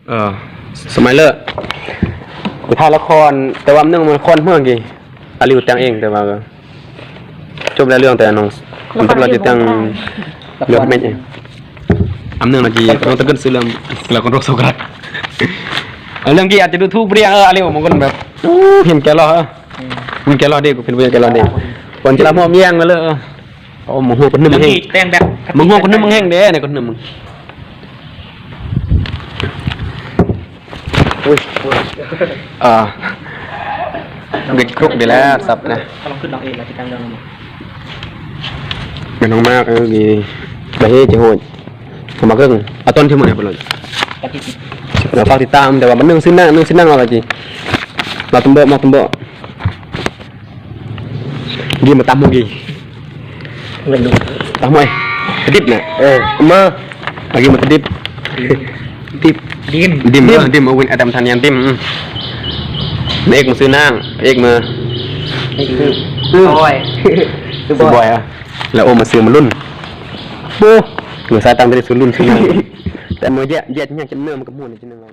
ເອີ ສະໄມເລີ ໄປຖ່າຍລະຄອນ ແຕ່ວ່າມັນຍັງ ມັນລະຄອນເມື່ອກີ້ ອາລິວແຕ່ງເອງ ແຕ່ວ່າ ຈົບແລ້ວເລື່ອງ ແຕ່ນ້ອງ ລະຄອນ ຕຳຫຼວດ ທີ່ ທີ່ແຕ່ງ ລະຄອນ ເລື່ອງແມ່ນເອງ ອຳເນື່ອງລະຈີ ລະຄອນ ນ້ອງຕະກຶນ ຊື່ເລື່ອງ ລະຄອນໂຣກໂຊກະລັດ ເອີ ເລື່ອງກີ້ອາດຈະດູຖູກບໍ່ດີ ເອີ ອາລິວ ບາງຄົນແບບ ໂອ້ ເຫັນແກ່ຫຼ້ອ ເອີ ເຫັນແກ່ຫຼ້ ເດ້ ເປັນຜູ້ໃຫຍ່ແກ່ຫຼ້ ເດ້ ຄວນຈະລະໝອບແຍງໄປເລີຍ ເອີ ໂອ້ ໝາກຫົວກະໜຶ່ມແຮງ ແຕ່ງແບບ ໝາກຫົວກະໜຶ່ມແຮງເດ້ ນີ້ກະໜຶ່ມ ອຸ້ຍ ອ່າ ມັນກະຈະຄົກເດ້ແຫຼະ ສັບນະ ກຳລັງຂຶ້ນນາງເອກລະ ຊິແຕ່ງເລື່ອງ ແມ່ນນ້ອງມາກ ເອີ ໄປເຮັດ ຈະໂຫດ ເຂົ້າມາເຄິ່ງ ເອົາຕອນທີ່ມື້ໃດພຸ້ນລະ ລະຝາກຕິດຕາມ ແຕ່ວ່າມັນໜຶ່ງຊື່ນາງ ໜຶ່ງຊື່ນາງ ລະວ່າຈິ ລະຕົມເບາະ ມາຕົມເບາະ ດີມາຕຳໝູ່ກີ້ ເງິນດູ ຕຳຫ້ວຍ ກະດິບນະ ເອີ ມາ ເອົາກີ້ມາກະດິບ ດິບ ດິມ ດິມ ດິມ ເອີ ດິມ ເອົາວິນ ອາດຳທານຍານດິມ ອືມ ນາງເອກມາຊື່ນາງ ພະເອກມາ ນີ້ຄື ຄືບອຍ ຄືບອຍ ບອຍ ອະ ລະໂອມາຊື່ມາລຸນ ໂອ້ ເມື່ອສາຍຕາມັນໄດ້ສູ່ລຸນຊື່ນາງ ແຕ່ເມື່ອແຍະ ແຍະຫຍັງຈະເນີມັນກະມ່ວນຈັ່ງນັ້ນລະ.